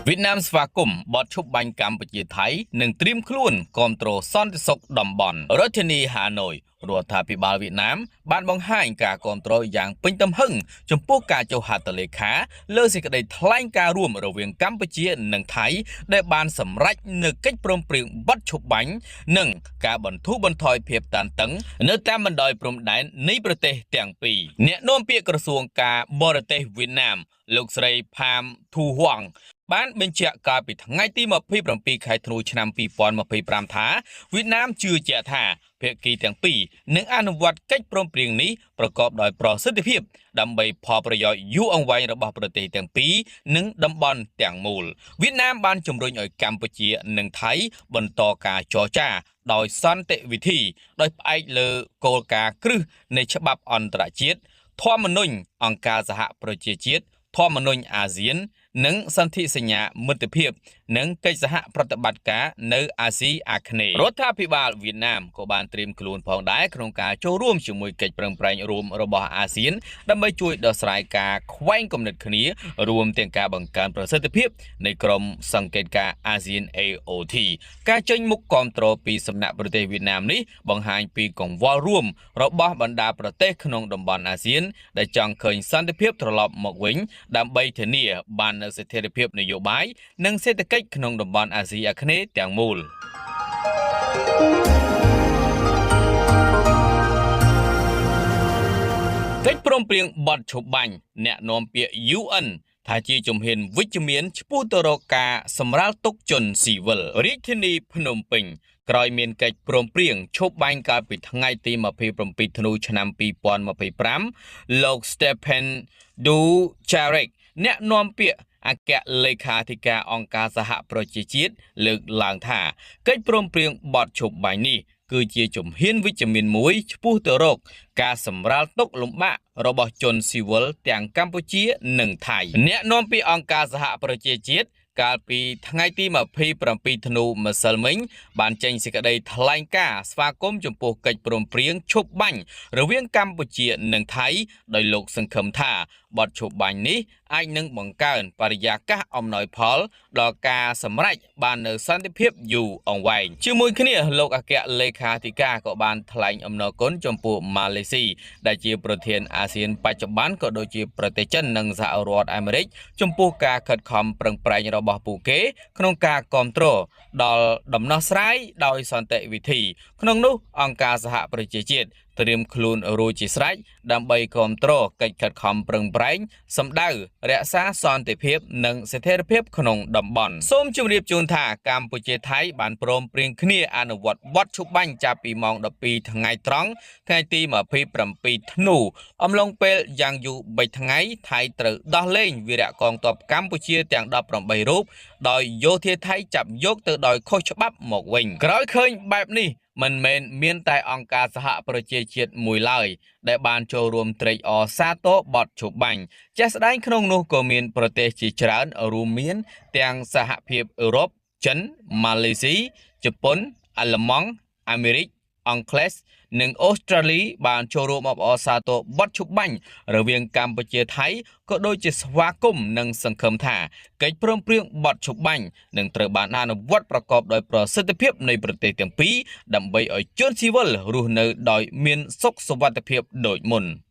វៀតណាមស្វាគមន៍បទឈប់បាញ់កម្ពុជាថៃនិងត្រៀមខ្លួនគាំទ្រសន្តិសុខតំបន់រដ្ឋធានីហាណូយរដ្ឋាភិបាលវៀតណាមបានបង្ហាញការគាំទ្រយ៉ាងពេញទំហឹងចំពោះការចុះហត្ថលេខាលើសេចក្តីថ្លែងការណ៍រួមរវាងកម្ពុជានិងថៃដែលបានសម្រេចនូវកិច្ចព្រមព្រៀងបទឈប់បាញ់និងការបន្ធូរបន្ថយភាពតានតឹងនៅតាមបណ្ដោយព្រំដែននៃប្រទេសទាំងពីរអ្នកនាំពាក្យក្រសួងការបរទេសវៀតណាមលោកស្រីផាមធូហួងបានបញ្ជាក់កាលពីថ្ងៃទី27ខែធ្នូឆ្នាំ2025ថាវៀតណាមជឿជាក់ថាភាគីទាំងពីរនឹងអនុវត្តកិច្ចព្រមព្រៀងនេះប្រកបដោយប្រសិទ្ធភាពដើម្បីផលប្រយោជន៍យូរអង្វែងរបស់ប្រទេសទាំងពីរនិងតំបន់ទាំងមូលវៀតណាមបានជំរុញឲ្យកម្ពុជានិងថៃបន្តការចរចាដោយសន្តិវិធីដោយផ្អែកលើគោលការណ៍គ្រឹះនៃច្បាប់អន្តរជាតិធម្មនុញ្ញអង្គការសហប្រជាជាតិធម្មនុញ្ញអាស៊ាននិងសន្ធិសញ្ញាមិត្តភាពនិងកិច្ចសហប្រតិបត្តិការនៅអាស៊ីអាគ្នេយ៍រដ្ឋាភិបាលវៀតណាមក៏បានត្រៀមខ្លួនផងដែរក្នុងការចូលរួមជាមួយកិច្ចប្រឹងប្រែងរួមរបស់អាស៊ានដើម្បីជួយដោះស្រាយការខ្វែងគំនិតគ្នារួមទាំងការបង្កើនប្រសិទ្ធភាពនៃក្រុមសង្កេតការណ៍អាស៊ាន AOT ការចេញមុខគាំទ្រពីសំណាក់ប្រទេសវៀតណាមនេះបង្ហាញពីកង្វល់រួមរបស់បណ្ដាប្រទេសក្នុងតំបន់អាស៊ានដែលចង់ឃើញសន្តិភាពត្រឡប់មកវិញដើម្បីធានាបាននូវស្ថិរភាពនយោបាយនិងសេដ្ឋកិច្ចក្នុងតំបន់អាស៊ីអាគ្នេយ៍ទាំងមូលកិច្ចព្រមព្រៀងបទឈប់បាញ់អ្នកនាំពាក្យ UN ថាជាជំហានវិជ្ជមានឆ្ពោះទៅរកការសម្រាលទុក្ខជនស៊ីវិលរាជធានីភ្នំពេញក្រោយមានកិច្ចព្រមព្រៀងឈប់បាញ់កាលពីថ្ងៃទី27ធ្នូឆ្នាំ2025លោក Stephen Dujarric អ្នកនាំពាក្យអគ្គលេខាធិការអង្គការសហប្រជាជាតិលើកឡើងថាកិច្ចព្រមព្រៀងបទឈប់បាញ់នេះគឺជាជំហានវិជ្ជមានមួយឆ្ពោះទៅរកការសម្រាលទុក្ខលំបាករបស់ជនស៊ីវិលទាំងកម្ពុជានិងថៃអ្នកនាំពាក្យអង្គការសហប្រជាជាតិកាលពីថ្ងៃទី27ធ្នូម្សិលមិញបានចេញសេចក្តីថ្លែងការណ៍ស្វាគមន៍ចំពោះកិច្ចព្រមព្រៀងឈប់បាញ់រវាងកម្ពុជានិងថៃដោយលោកសង្ឃឹមថាបទឈប់បាញ់នេះអាចនឹងបង្កើនបរិយាកាសអំណោយផលដល់ការសម្រេចបាននូវសន្តិភាពយូរអង្វែងជាមួយគ្នាលោកអគ្គលេខាធិការក៏បានថ្លែងអំណរគុណចំពោះម៉ាឡេស៊ីដែលជាប្រធានអាស៊ានបច្ចុប្បន្នក៏ដូចជាប្រទេសចិននិងសហរដ្ឋអាមេរិកចំពោះការខិតខំប្រឹងប្រែងរបស់ពួកគេក្នុងការគាំទ្រដល់ដំណោះស្រាយដោយសន្តិវិធីក្នុងនោះអង្គការសហប្រជាជាតិត្រៀមខ្លួនរួចជាស្រេចដើម្បីគាំទ្រកិច្ចខិតខំប្រឹងប្រែងសម្ដៅរក្សាសន្តិភាពនិងស្ថិរភាពក្នុងតំបន់សូមជម្រាបជូនថាកម្ពុជាថៃបានព្រមព្រៀងគ្នាអនុវត្តបទឈប់បាញ់ចាប់ពីម៉ោង12ថ្ងៃត្រង់ថ្ងៃទី27ធ្នូអំឡុងពេលយ៉ាងយូរ3ថ្ងៃថៃត្រូវដោះលែងវីរៈកងទ័ពកម្ពុជាទាំង18រូបដោយយោធាថៃចាប់យកទៅដោយខុសច្បាប់មកវិញក្រោយឃើញបែបនេះមិនមែនមានតែអង្គការសហប្រជាជាតិមួយឡើយដែលបានចូលរួមត្រេកអរសាទរបទឈប់បាញ់ជាក់ស្ដែងក្នុងនោះក៏មានប្រទេសជាច្រើនរួមមានទាំងសហភាពអឺរ៉ុបចិនម៉ាឡេស៊ីជប៉ុនអាល្លឺម៉ង់អាមេរិកអង់គ្លេសនិងអូស្ត្រាលីបានចូលរួមអបអរសាទរបទឈប់បាញ់រវាងកម្ពុជាថៃក៏ដូចជាស្វាគមន៍និងសង្ឃឹមថាកិច្ចព្រមព្រៀងបទឈប់បាញ់នឹងត្រូវបានអនុវត្តប្រកបដោយប្រសិទ្ធភាពនៃប្រទេសទាំងពីរដើម្បីឲ្យជនស៊ីវិលរស់នៅដោយមានសុខសុវត្ថិភាពដូចមុន។